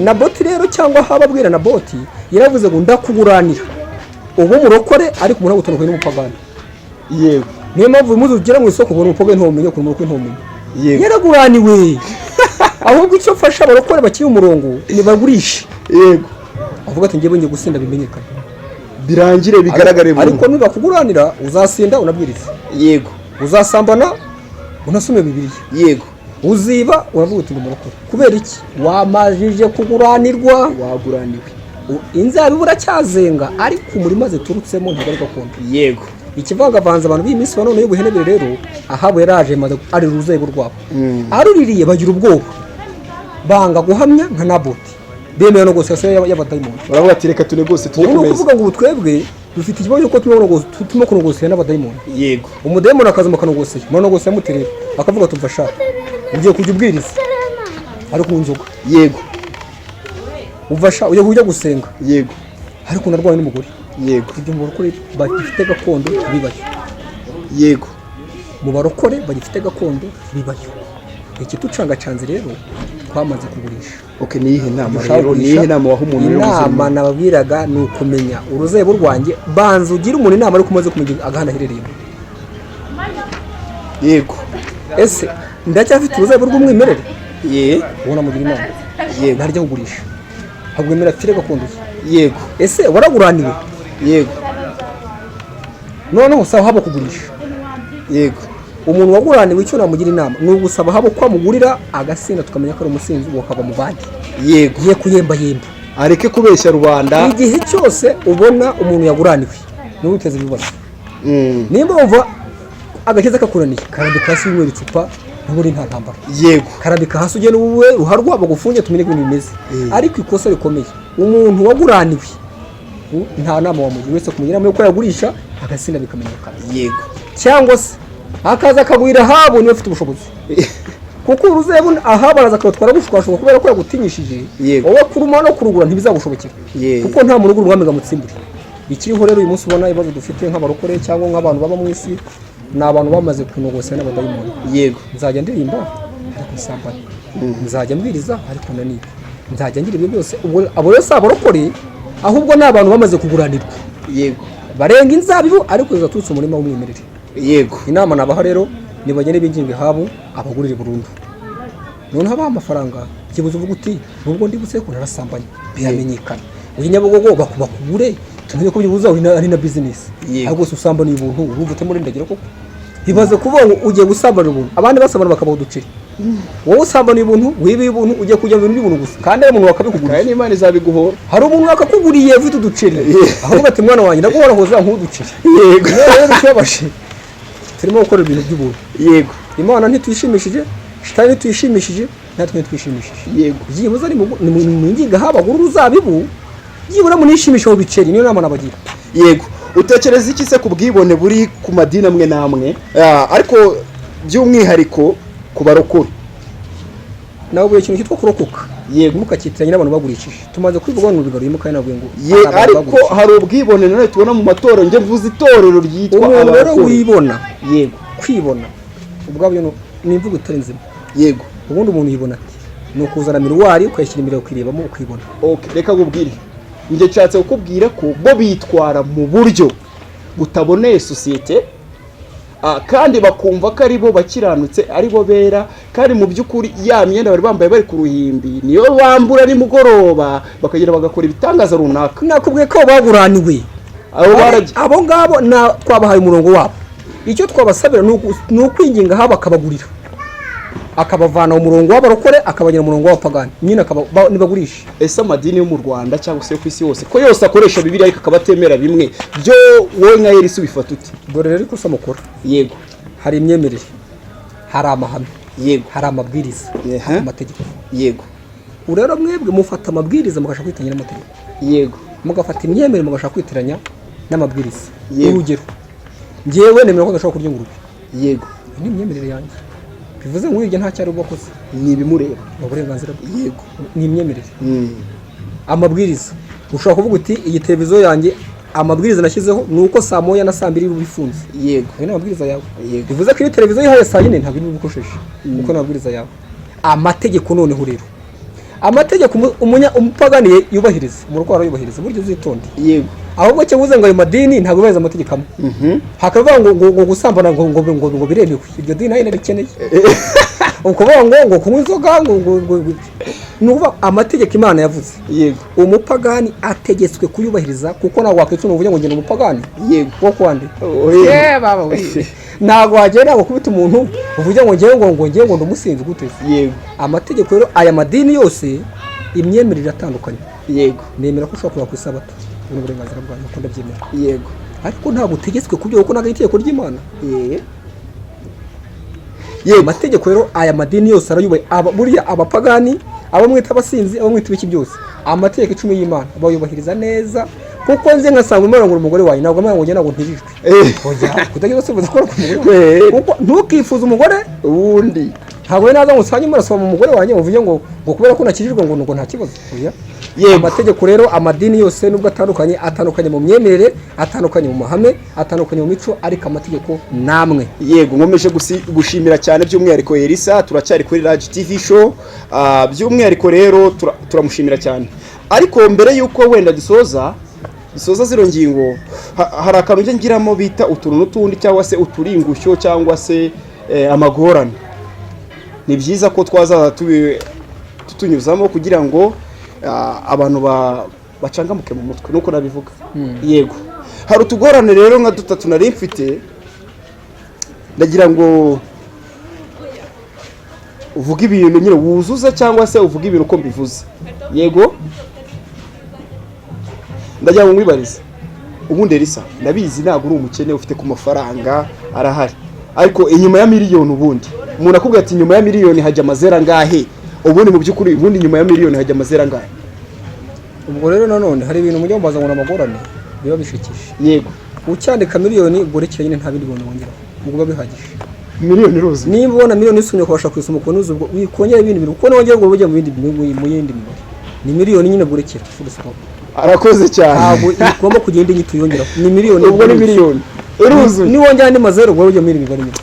Naboti rero, cyangwa haba abwira Naboti, yaravuze ngo: "Ndakuguranira ubu murokore, ariko umuntu agutandukanye n'umupagani." Niyo mpamvu uyu munsi ugera mu isoko ubona umupagani ntiwumenya, ukuntu umurokore ntiwumenya. Yaraguraniwe. Ahubwo icyo mfasha abarokore bakiri umurongo ni bagurishe, avuga ati: "Ngewe ngiye gusinda bimenyekane." Birangire bigaragare Ariko burundu. nibakuguranira uzasinda unabwiriza, uzasambana unasome Bibiliya, uziba uravuga uti: "Umurokore." Kubera iki? Wamajije kuguranirwa. Waguraniwe. Inzabibu uracyazenga, ariko umurima ziturutsemo ntabwo ari gakondo. Ikivangavanze abantu b'iyi minsi wa none y'ubuhenebere rero, Ahabu yaraje maze arira uruzabibu rwabo. Aruririye bagira ubwoba, banga guhamya nka Naboti, bemera no gusesa y'abadayimoni. Baravuga ati: "Reka tunegose tujye Ubu ni ku meza." ukuvuga ngo ubu twebwe dufite ikibazo cy'uko turimo kunogosera n'abadayimoni. Umudayimoni akaza mukanogosera, muranogosera muterera, akavuga ati: "Umva sha, ugiye kujya ubwiriza ariko unywa inzoga. Umva sha, ugiye kujya gusenga ariko unarwaye n'umugore." Ibyo mu barokore bagifite gakondo bibayo. Mu barokore bagifite gakondo bibayo. Ikitucangacanze rero, twamaze kugurisha. Okay, ni iyihe nama Dushaka rero, ni kugurisha. iyihe nama waha umuntu rero Inama muzima? nababwiraga ni ukumenya uruzabibu rwanjye. Banza ugire umuntu inama, ariko umaze kumenya agahanda aherereyemo. Ese ndacyafite uruzabibu rw'umwimerere? Uwo namugira inama. Ntarya kugurisha, ntabwo wemera fire gakondo ye. Ese waraguraniwe? Noneho usaba haba kugurisha. Umuntu waguraniwe, icyo namugira inama ni ugusaba habo ko amugurira agasinda, tukamenya ko ari umusinzi, uwo akava mu bandi. Ye kuyembayemba. Areke kubeshya rubanda. Igihe cyose ubona umuntu yaguraniwe, niwe uteza ibibazo. Nimba wumva agakiza kakunaniye, karambika hasi winywera icupa, n'ubundi nta ntambara. Karambika hasi ugende wowe ruharwa bagufunge, tumenye ko ibintu bimeze. Ariko ikosa rikomeye, umuntu waguraniwe nta nama wamugira uretse kumugira inama yuko yagurisha agasinda bikamenyekana, cyangwa se akaza akagwira Ahabu niba afite ubushobozi, kuko uruzebu Ahabu araza akabatwara gushukashuka kubera ko yagutinyishije. Wowe kuruma no kurugura ntibizagushobokera, kuko nta muntu ugura umwami ngo amutsimbure. Ikiriho rero uyu munsi ubona ibibazo dufite nk'abarokore cyangwa nk'abantu baba mu isi, ni abantu bamaze kunogosera n'abadayimoni. Nzajya ndirimba ariko nsambane, nzajya mbwiriza ariko nanibe, nzajya ngira ibyo byose. Ubwo abo rero si abarokore, ahubwo ni abantu bamaze kuguranirwa. Barenga inzabibu ariko zidaturutse umurima w'umwimerere. Inama nabaha rero, nibagende binginga Ahabu abagurire burundu. Noneho abaha amafaranga, byibuze uvuga uti nubwo ndibutse ko narasambanye biramenyekana, uri Nyabugogo bakugure, tumenye ko byibuze ari na business. Ahubwo se usambaniye ubuntu, urumva utamurindagira koko? Ibaze kuvuga ngo ugiye gusambanira ubuntu, abandi basambana bakabaha uduceri, wowe usambaniye ubuntu, wibiye ubuntu, ugiye kujya mu bintu by'ubuntu gusa, kandi ari umuntu wakabikuguriye. Kandi n'Imana izabiguhora. Hari umuntu wakakuguriye ufite uduceri, ahubwo ati mwana wanjye ndaguhorahoza nk'uduceri. Rero ikibabaje, turimo gukora ibintu by'ubuntu. Imana ntituyishimishije, Shitani ntituyishimishije, natwe ntitwishimishije. Byibuze ni mu nginga habagura uruzabibu, byibura munishimishe mu biceri. Niyo nama nabagira. Yego, utekereza iki se ku bwibone buri ku madini amwe n'amwe, ariko by'umwihariko ku barokore? Nawe buri kintu cyitwa kurokoka ntimukakitiranye n'abantu bagurishije. Tumaze kubivuga ngo bigaruyemo, kandi navuye ngo hari abantu Ariko bagurishije. Hari ubwibone nanone tubona mu matorero. Njye mvuze itorero ryitwa Umuntu rero abarokore. wibona, kwibona ubwabyo ni imvugo itari nzima. Ubundi umuntu yibona ati ni ukuzana miroir, ukayishyira imbere, ukirebamo, ukibona. Okay, reka nkubwire. Njye nshatse kukubwira ko bo bitwara mu buryo butaboneye sosiyete, kandi bakumva ko ari bo bakiranutse, ari bo bera, kandi mu by'ukuri ya myenda bari bambaye bari ku ruhimbi niyo bambura nimugoroba, bakagenda bagakora ibitangaza runaka. Nakubwiye ko baguraniwe. Abo baragiye. Abo ngabo na twabahaye umurongo wabo. Icyo twabasabira ni ukwinginga haba akabagurira, akabavana mu murongo w'abarokore, akabagira mu murongo w'abapagani nyine, nibagurishe. Ese amadini yo mu Rwanda cyangwa se yo ku isi yose, ko yose akoresha Bibiliya ariko akaba atemera bimwe, byo wowe nka Yerisi ubifata ute? Dore rero ikosa mukora. Hari imyemerere, hari amahame, hari amabwiriza, hari amategeko. Ubu rero mwebwe mufata amabwiriza mugashaka kwitiranya n'amategeko, mugafata imyemerere mugashaka kwitiranya n'amabwiriza. Urugero, njyewe nemera ko ndashobora kurya ingurube. Iyi ni imyemerere yanjye, bivuze ngo uyirya nta cyari uba akoze. Ni ibimureba. Ni uburenganzira bwe. Ni imyemerere. Amabwiriza, ushobora kuvuga uti iyi televiziyo yanjye, amabwiriza nashyizeho ni uko saa 1 na saa 2 iba ifunze. Ayo ni amabwiriza yawe. Bivuze ko iyo televiziyo yihaye saa 4 ntabwo iri bugukosheje, kuko ni amabwiriza yawe. Amategeko noneho rero, amategeko umupagani yubahiriza, umurwayi yubahiriza, burya uzitonde. Ahubwo cyo ngo ayo madini ntabwo yubahiriza amategeko amwe. Hakavuga ngo gusambana ngo biremewe, iryo dini nayo narikeneye. Ukuvuga ngo kunywa inzoga ngo ni ukuvuga amategeko Imana yavuze, umupagani ategetswe kuyubahiriza, kuko ntabwo wakwica uvuge ngo ngenda umupagani wo kwande. Oya. Baba we, ntabwo wagenda ngo ukubite umuntu uvuge ngo ngewe ngo ngewe ngo ndumusinzi gute se? Amategeko rero, aya madini yose imyemerere iratandukanye. Nemera ko ushobora kuba ku isabato, ubu ni uburenganzira bwanjye kuko ndabyemera, ariko ntabwo utegetswe kubyo, kuko ntabwo ari itegeko ry'Imana. Amategeko rero aya madini yose arayubaye. Buriya abapagani, abo mwita abasinzi, abo mwita ibiki byose, amategeko 10 y'Imana bayubahiriza neza, kuko nzi nkasanga Imana ngo umugore wanjye ntabwo amara ngo njye ntabwo ntirijwe. Oya, kutagira se gukora ku mugore wawe. Kuko ntukifuze umugore Ubundi ntabwo we naza ngo usange murasoma umugore wanjye ngo uvuge ngo kubera ko nakijijwe ngo nta kibazo. Oya. Amategeko rero, amadini yose nubwo atandukanye, atandukanye mu myemerere, atandukanye mu mahame, atandukanye mu mico, ariko amategeko namwe. Yego, nkomeje gushimira cyane by'umwihariko Elisa. Turacyari kuri Raj TV Show. By'umwihariko rero turamushimira cyane, ariko mbere y'uko wenda dusoza zino ngingo, hari akantu njya ngiramo bita utuntu n'utundi, cyangwa se uturingushyo, cyangwa se amagorane. Ni byiza ko twazaza tutunyuzamo kugira ngo abantu bacangamuke mu mutwe, nuko nabivuga. Yego, hari utugorane rero nka dutatu nari mfite, ndagira ngo uvuge ibintu nyine wuzuza, cyangwa se uvuge ibintu uko mbivuze. Yego, ndagira ngo nkwibarize. Ubundi Elisa, ndabizi ntabwo uri umukene, ufite ku mafaranga arahari, ariko inyuma ya miliyoni, ubundi umuntu akubwira ati inyuma ya miliyoni hajya amazera angahe? Ubundi mu by'ukuri, ubundi inyuma ya miliyoni hajya amazera angahe? Ubwo rero nanone hari ibintu mujya mubaza ngo ni amagorane, biba bishikije. Ucyandika miliyoni, ubwo rekera nyine, nta bindi bintu wongeraho, ubwo biba bihagije. Miliyoni iruzuye. Niba ubona miliyoni isumye, ukabasha kuyisoma ukuntu uzi, ubwo wikongera ibindi bintu, kuko niwongera ubwo ujya mu bindi, mu yindi mibare. Ni miliyoni nyine, ubwo rekera, full stop. Arakoze cyane. Ntabwo igomba kugira indi nyito uyongeraho, ni miliyoni. Ubwo ni miliyoni iruzuye. Niwongera andi mazeru, ubwo ujya mu yindi mibare nyine.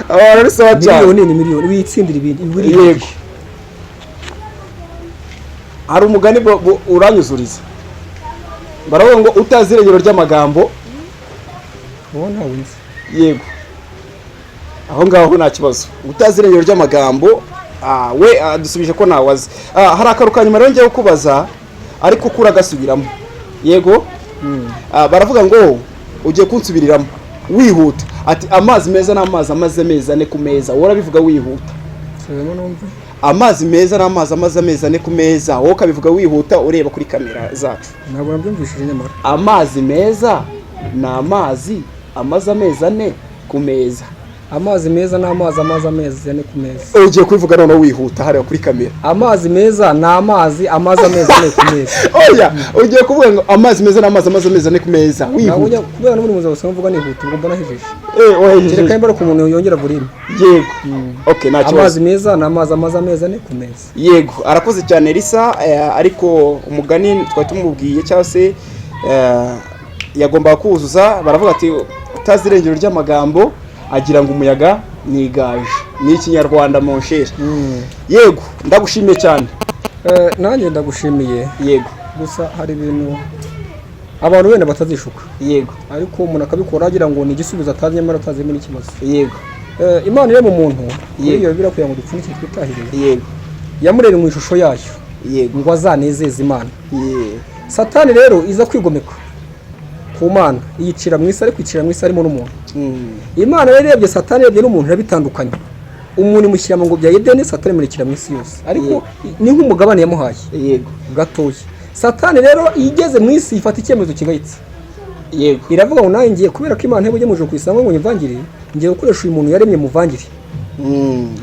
Abantu ari sawa cyane. Miliyoni ni miliyoni, witsindira ibindi. Yego, hari umugani uranyuzuriza, baravuga ngo utazi irengero ry'amagambo. Uwo ntawe nzi. Yego, Aho ngaho nta kibazo. Utazi irengero ry'amagambo, we dusubije ko ntawazi. Hari akaru ka nyuma rero ngiye kukubaza, ariko kuri agasubiramo. Yego. Baravuga ngo ugiye kunsubiriramo wihuta, ati amazi meza ni amazi amaze amezi 4 ku meza. Wowe urabivuga wihuta. Subiramo numve. Amazi meza ni amazi amaze amezi 4 ku meza. Wowe ukabivuga wihuta ureba kuri kamera zacu. Ntabwo nabyumvishije nyamara. Amazi meza ni amazi amaze amezi 4 ku meza. Amazi meza ni amazi amaze amezi 4 ku meza. Ugiye kubivuga noneho wihuta hariya kuri kamera. Amazi meza ni amazi amaze amezi 4 ku meza. Oya, ugiye kuvuga ngo amazi meza ni amazi amaze amezi 4 ku meza Ntabwo wihuta. Kubera n'ubundi muzima busanzwe mvuga nihuta, ubwo mbona hejeje. Ohejeje. Kereka nimba ari ku muntu yongera volume. Yego, okay, nta kibazo. Amazi meza ni amazi amaze amezi 4 ku meza. Yego, arakoze cyane Elisa. Ariko umugani twari tumubwiye cyangwa se yagombaga kuzuza, baravuga ati utazi irengero ry'amagambo agira ngo umuyaga ni igaju. Ni ikinyarwanda, mon cher. Yego, ndagushimiye cyane. Nanjye ndagushimiye. Yego. Gusa hari ibintu abantu wenda batazishuka, ariko umuntu akabikora agira ngo ni igisubizo atazi, nyamara atazimo n'ikibazo. Imana irema umuntu muri iyo Bibiliya kugira ngo dupfunike twitahire, yamuremye mu ishusho yayo ngo azanezeze Imana. Satani rero iza kwigomeka ku Mana, iyicira mu isi, ariko icira mu isi harimo n'umuntu. Imana rero irebye Satani, irebye n'umuntu, irabitandukanya. Umuntu imushyira mu ngobyi ya Edeni, Satani imurekera mu isi yose, ariko ni nk'umugabane yamuhaye gatoya. Satani rero iyo igeze mu isi ifata icyemezo kigayitse. Iravuga ngo nanjye ngiye, kubera ko Imana ntibujye mu ijuru kuyisanga ngo nyivangire, ngiye gukoresha uyu muntu yaremye muvangire.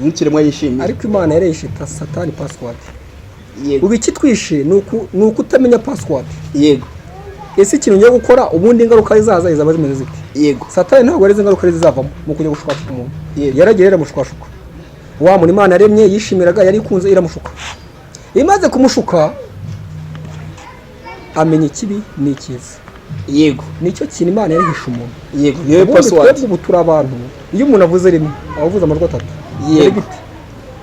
Nk'ikiremwa yishimiye. Ariko Imana yareshe Satani password. Ubu ikitwishe ni ukutamenya password. Ese ikintu ngiye gukora, ubundi ingaruka zizaza zizaba zimeze zite? Satani ntabwo yari azi ingaruka zizavamo mu kujya gushukashuka umuntu. Yaragiye rero iramushukashuka, wa muntu Imana yaremye yishimiraga, yari ikunze, iramushuka. Imaze kumushuka amenya ikibi n'icyiza. Nicyo kintu Imana yarihishe umuntu. Yego, niyo Ubundi password. twebwe ubu turi abantu, iyo umuntu avuze rimwe aba avuze amajwi atatu. Gute?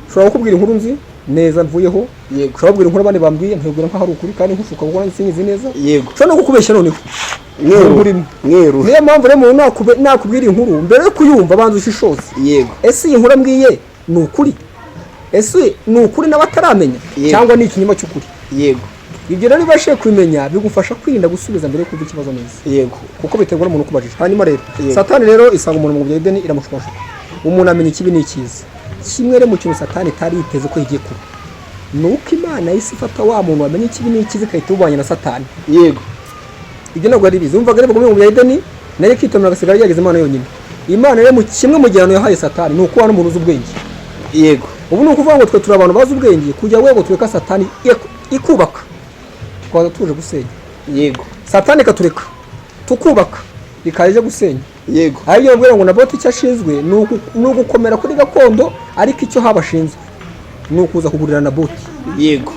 Ushobora kukubwira inkuru nzi neza mvuyeho, ushobora kubwira inkuru abandi bambwiye, nkabwira nkaho ari ukuri kandi nkushuka kuko nanjye sinyizi neza. Ushobora no kukubeshya noneho Mweru. inkuru imwe. Mweru. Niyo mpamvu rero umuntu nakubwira inkuru, mbere yo kuyumva banza ushishoze. Ese iyi nkuru ambwiye ni ukuri? Ese ni ukuri nawe ataramenya, cyangwa ni ikinyoma cy'ukuri? Ibyo rero ubashije kubimenya bigufasha kwirinda gusubiza mbere yo kumva ikibazo neza, kuko biterwa n'umuntu ukubajije. Hanyuma rero Satani rero isanga umuntu mu bya Edeni, iramushukashuka, umuntu amenya ikibi n'icyiza. Kimwe rero mu kintu Satani itari yiteze ko igiye kuba ni uko Imana yahise ifata wa muntu wamenye ikibi n'icyiza, igahita iwubanya na Satani. Ibyo ntabwo ari bizi. Wumvaga rero mu bya Edeni nayo ikitomera, agasigara yageze Imana yonyine. Imana rero mu kimwe mu gihano yahaye Satani ni ukuba n'umuntu uzi ubwenge. Ubu ni ukuvuga ngo twe turi abantu bazi ubwenge, kujya wego tureka Satani ikubaka, twaza tuje gusenya. Satani ikatureka tukubaka, ikaza ije gusenya. Aribyo babwira ngo Naboti icyo ashinzwe ni ugukomera kuri gakondo, ariko icyo haba ashinzwe ni ukuza kugurira Naboti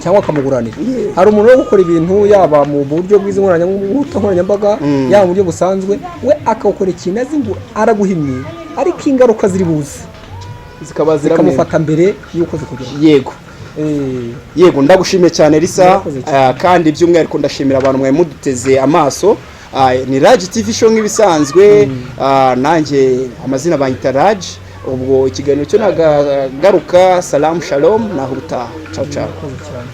cyangwa akamuguranira. Hari umuntu wo gukora ibintu, yaba mu buryo bw'izi nkoranyambaga, yaba mu buryo busanzwe, we akawukora ikintu azi ngo araguhimye, ariko ingaruka ziri buze zikaba ziramwe zikamufata mbere y'uko zikugeraho. Yego, ndagushimiye cyane Risa. Murakoze cyane. Kandi by'umwihariko ndashimira abantu mwari muduteze amaso. Ni Raj TV Show nk'ibisanzwe. Nanjye amazina banyita Raj. Ubwo ikiganiro cyo nagagaruka. Salamu shalom, naho ubutaha. Ciao ciao. Murakoze cyane.